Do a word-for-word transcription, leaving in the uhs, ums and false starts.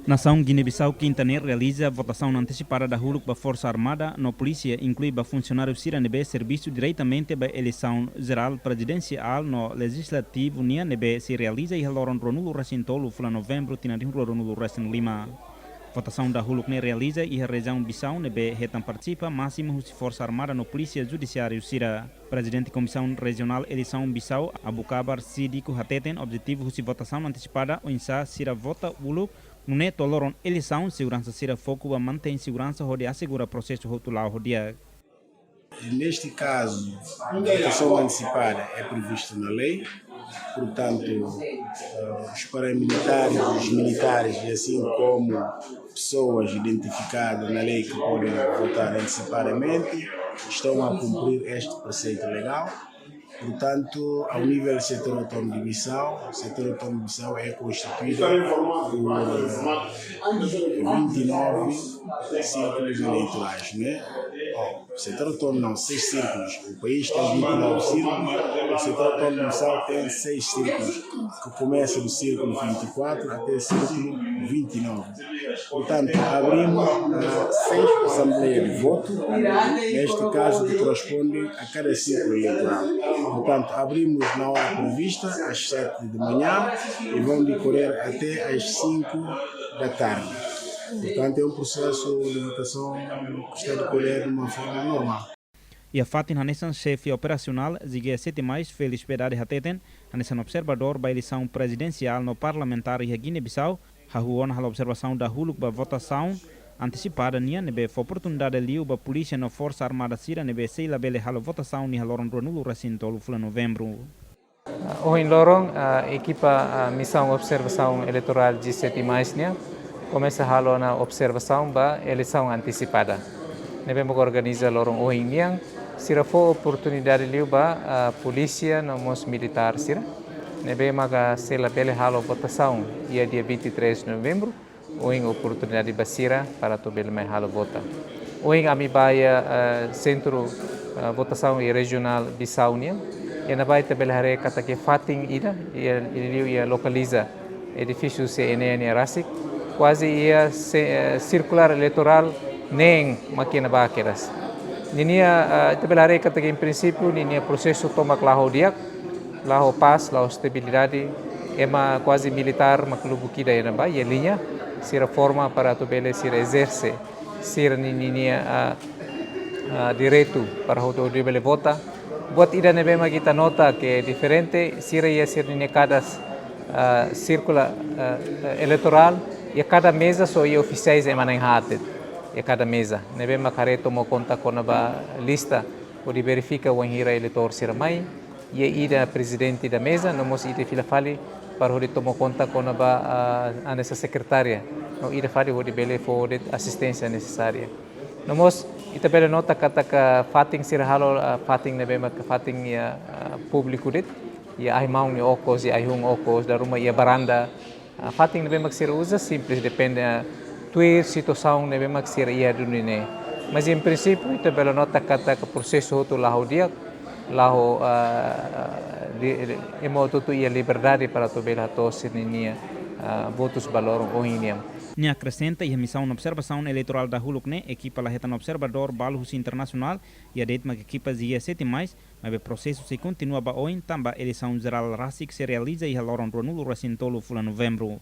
Nasaun Gine-Bisau kinta ne'e realiza votasaun antesipada dahuluk ba Forsa Armada no Polísia, inklui ba funsionáriu sira ne'ebé servisu diretamente ba eleisaun jerál prezidensiál no lejizlativu nian ne'ebé sei realiza iha loron ruanulu resin tolu fulan Novembru tinan rihun rua ruanulu resin lima. Votasaun dahuluk ne'e realiza iha rejiaun Bisau ne'ebé hetan partisipa másimu husi Forsa Armada no Polísia Judisiáriu sira. Prezidente Komisaun Rejionál Eleisaun Bisau, Abukabar Sidiku hateten objetivu husi votasaun antesipada oinsá sira vota uluk, nune'e to'o loron eleisaun seguransa sira foku ba mantein seguransa hodi asegura prosesu hotu la'o ho di'ak. Neste caso, a votação antecipada é prevista na lei, portanto, eh, os paramilitares, os militares, e assim como pessoas identificadas na lei que podem votar antecipadamente, estão a cumprir este preceito legal. Portanto, ao nível do setor autónomo de Bissau, o setor autónomo de Bissau é constituído por vinte e nove círculos eleitorais, né? Oh, o setor autónomo não, seis círculos. O país tem vinte e nove círculos, o setor autónomo de Bissau tem seis círculos, que começa do círculo vinte e quatro até o círculo vinte e nove. Portanto, abrimos, ah, seis assembleias de voto, neste caso, que correspondem a cada círculo eleitoral. Portanto, abrimos na hora prevista, às sete de manhã, e vão decorrer até às cinco da tarde. Portanto, é um processo de votação que está a decorrer de uma forma normal. Iha fatin hanesan, xefe operasionál G S sete mais, Félix Piedade hateten, hanesan observadór ba eleisaun prezidensiál no parlamentár iha Gine-Bisau, hahú ona halo observasaun dahuluk ba votasaun antesipada nian ne'ebé fó oportunidade liu ba polísia no Forsa Armada sira ne'ebé sei labele halo votasaun iha loron ruanulu resin tolu fulan Novembru. Ah, ohin loron, ah, ekipa, ah, Misaun Observasaun Eleitorál G sete mais nian komesa halo ona observasaun ba eleisaun antesipada ne'ebé mak organiza loron ohin nian. Sira fó oportunidade liu ba, ah, polísia no mós militár sira ne'ebé maka sei labele halo votasaun iha dia vinte e três de Novembro. Ohin oportunidade ba sira para atu bele mai halo vota. Ohin ami ba iha, eh, sentru, eh, votasaun iha rejionál Bisau nian. Iha ne'ebá ita bele haree katak iha fatin ida, iha, iha liu iha lokaliza edifísiu C N N rasik, kuaze iha se-, eh, sirkulár eleitorál neen mak iha ne'ebá kedas. Ninia, eh, ita bele haree katak en prinsípiu ninia prosesu tomak la'o di'ak, la'o pás, la'o estabilidade, ema kuaze militár mak lubuk ida iha ne'ebá, iha liña, sira forma para atu bele sira ezerse sira-nia, ninia, ah, ah, direitu para hodi bele vota. Buat ida ne'ebé mak ita nota ke diferente, sira iha sira-nia kadas, ah, sirkulár, ah, eleitorál, iha kada meza só iha ofisiais ema na'in haat de'it iha kada meza. Ne'ebé mak haree toma konta kona-ba lista, hodi verifika wainhira eleitór sira mai, iha ida prezidente da meza, no mós ida fila fali para hodi toma konta kona-ba, ah, hanesan sekretária, no ida fali hodi bele fó de'it asisténsia nesesária. No mós, ita bele nota katak fatin sira halo, ah, fatin ne'ebé mak fatin iha, ah, públiku de'it, iha ai-maun nia okos, iha ai-hun okos, dala ruma iha varanda, ah, fatin ne'ebé mak sira uza simples, depende, ah, tuir situasaun ne'ebé mak sira iha duni ne'e. Mas en prinsípiu, ita bele nota katak prosesu hotu la'o di'ak, la'o, ah, di, di, ema hotu-hotu iha liberdade para atu bele hato'o sira-nia, ah, votus ba loron ohin nian. Nia akresenta, iha misaun observasaun eleitorál dahuluk ne'e, ekipa la hetan observadór balu husi internasionál, iha de'it mak ekipa G S sete mais, maibé prosesu sei kontinua ba oin, tanba eleisaun jerál rasik sei realiza iha loron ruanulu resin tolu fulan Novembru.